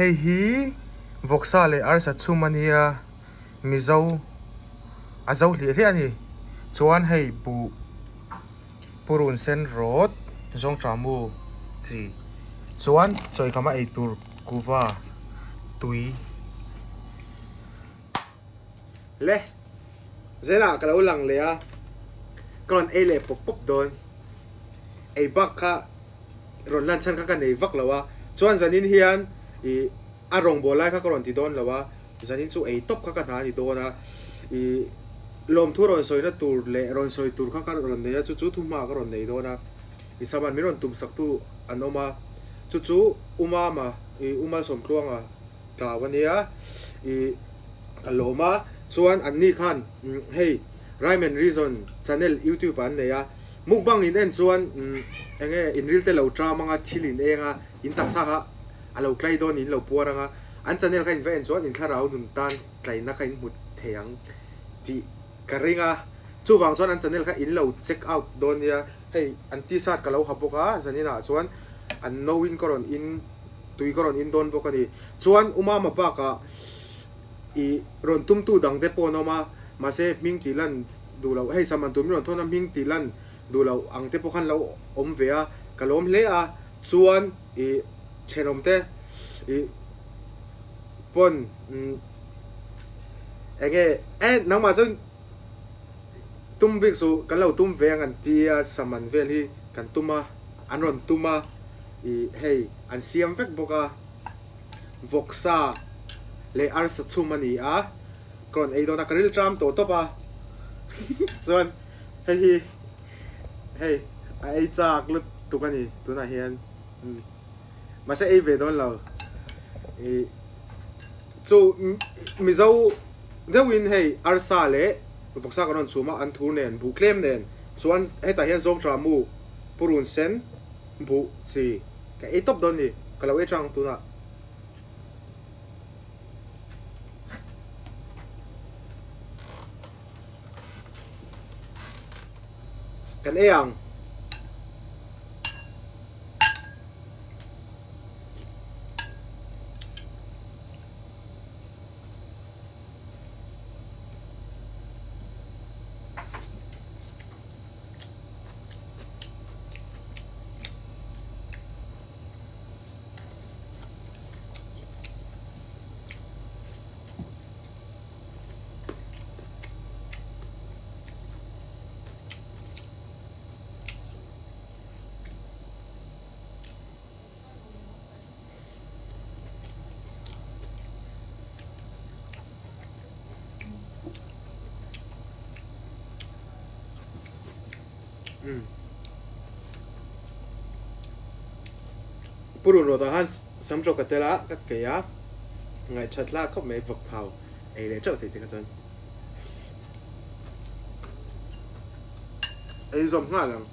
Hei hi vawksa leh arsa chhum a nia mizo a zo hliah hliah a ni chuan hei buh purun sen rawt zawngṭah mu chi chuan chawikhama eitur kuva tui. Le zelah ka lo lang leh a ka rawn ei leh pawp pawp dawn ei bak kha rawn lan chhan kha ka nei vak lo a chuan zanin hian ih a rawngbâwl lai kha ka rawn ti dawn lo a zanin chu ei tawp kha ka hna a ni dawn a ih lawmthu rawn sawina tur leh rawn sawi tur kha ka rawn nei a chu chu thuhma ka rawn nei dawn a ih saman min rawn tum sak tu an awm a chu chu u mama ih u Malsawmtluanga. Tlau a nia ih ka lawm a chuan an ni khan hei Rhyme and Reason channel youtube ah an nei a mukbang in en chuan eng nge in ril te lo tram anga thil in eng a in taksa kha a lo tlai dawn in lo puar anga an channel kha in va en chuan in thlarau nun tan tlaina kha in hmu thei ang tih ka ring a chuvang chuan an channel kha in lo check out dawn nia hei an t-shirt ka lo ha bawk a zanin ah chuan an no in ka rawn in. tui ka rawn in dawn bawk a ni. Chuan U Mama bakah ih rawn tumtu dang te pawh an awm a, mahse hming tih lan duh loh, hei Saman tur min rawn thawn a, hming tih lan duh loh ang te pawh khan lo awm ve a, ka lawm hle a. Chuan ih thenawm te ih pawn umm eng nge eh nangmah chuan tum bik suh kan lo tum ve ang an ti a, Saman vel hi kan tum a, an rawn tum a. Ih hei an siam vek bawk a, vawksa leh arsa chhum a ni a, ka rawn ei dawn a, ka ril tram tawh tawp a, chuan hei hi hei a ei chak lutuk a ni tunah hian mahse ei ve dawn lo ih chu mizo deuhin hei arsa leh vawksa kan rawn chhum a an thur nen buh tlem nen chuan hetah hian zawngṭah mu purun sen. Buh chi ka ei tawp dawn ni, ka lo ei tang tunah. Kan ei ang. Purun rawt ah khan sam tawk ka tel a ka kei a ngaihthat hlak khawp mai vawk thau ei leh teuh thei te kha chuan ei zawm nghal ang.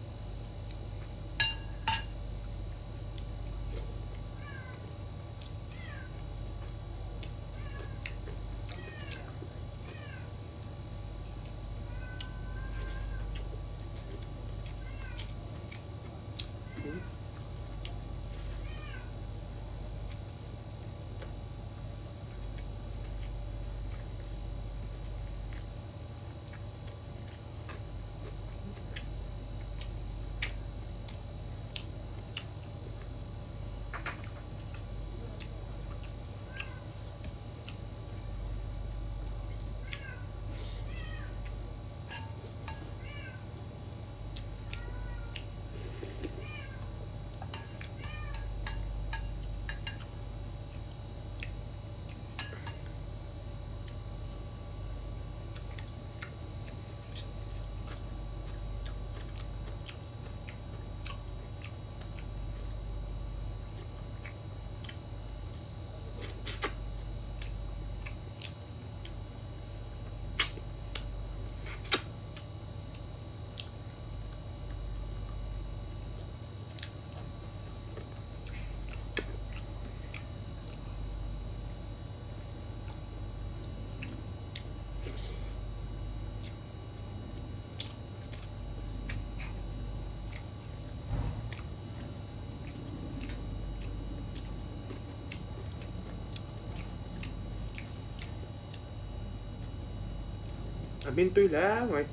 A hmin tui hle mai.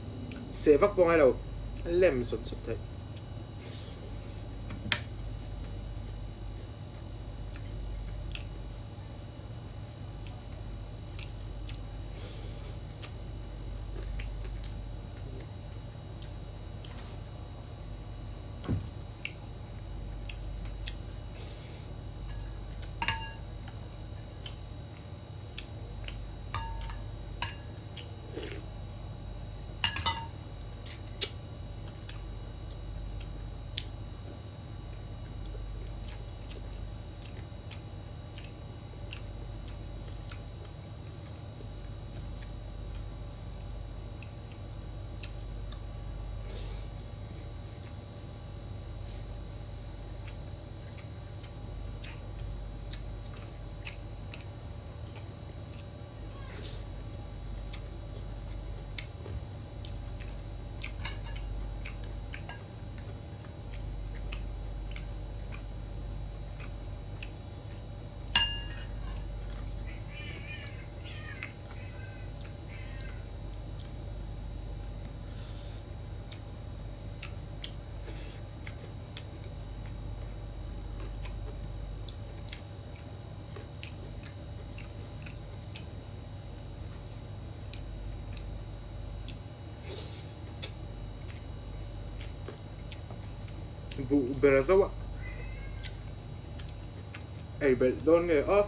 Seh vak pawh ngai lo. A lem sawt sawt theih. Buh ber zauh a ei belh dawn nge aw.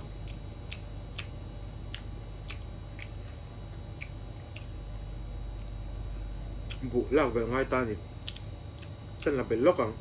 Buh lak belh ngai ta a ni. Ka la belh lawk ang.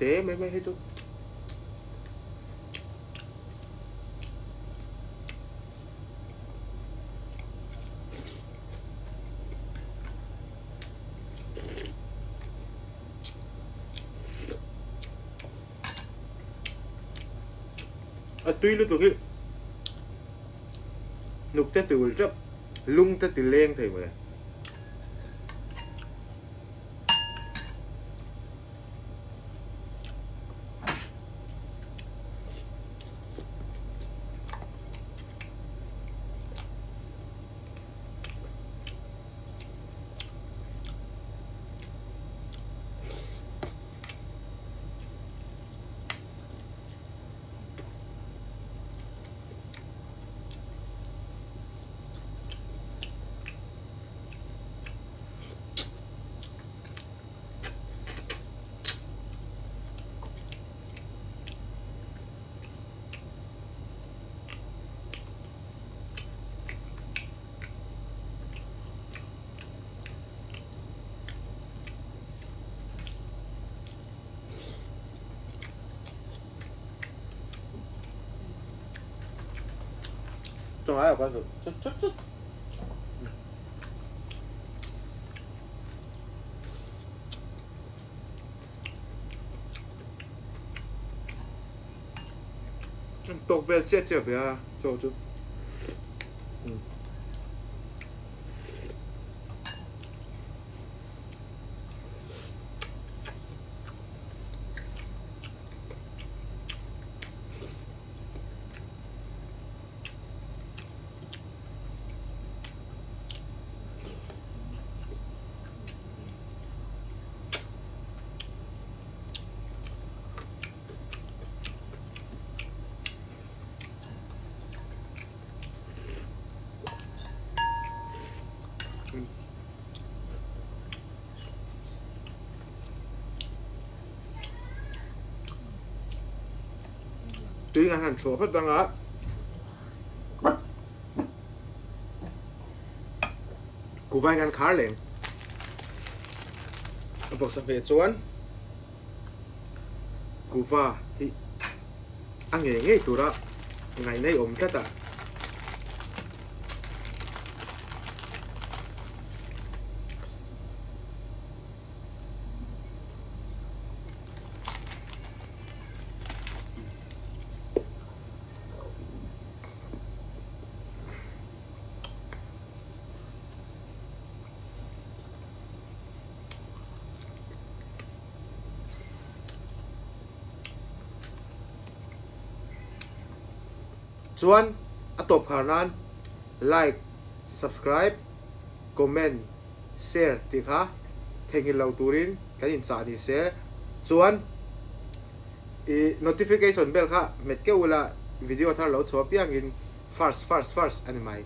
Te mai mai hei chu. A tui lutuk hi hnuk te ti ul tep lung te ti leng thei mawle. Chungai a kan chut chut chut. Tawk vel chiah chiah ve a chaw chu. Tui kan han chhuah phawt anga kuhva in kan khar leng a vawksa hmeh chuan kuhva hi a ngei ngei tura ngaihna i awm tlat a. Chuan a tawp khar nan like, subscribe, comment, share tih kha theihnghilh lo turin kan inchah ni se. Chuan i notification bell kha hmet keuh ula video thar lo chhuah piangin first first first a ni mai.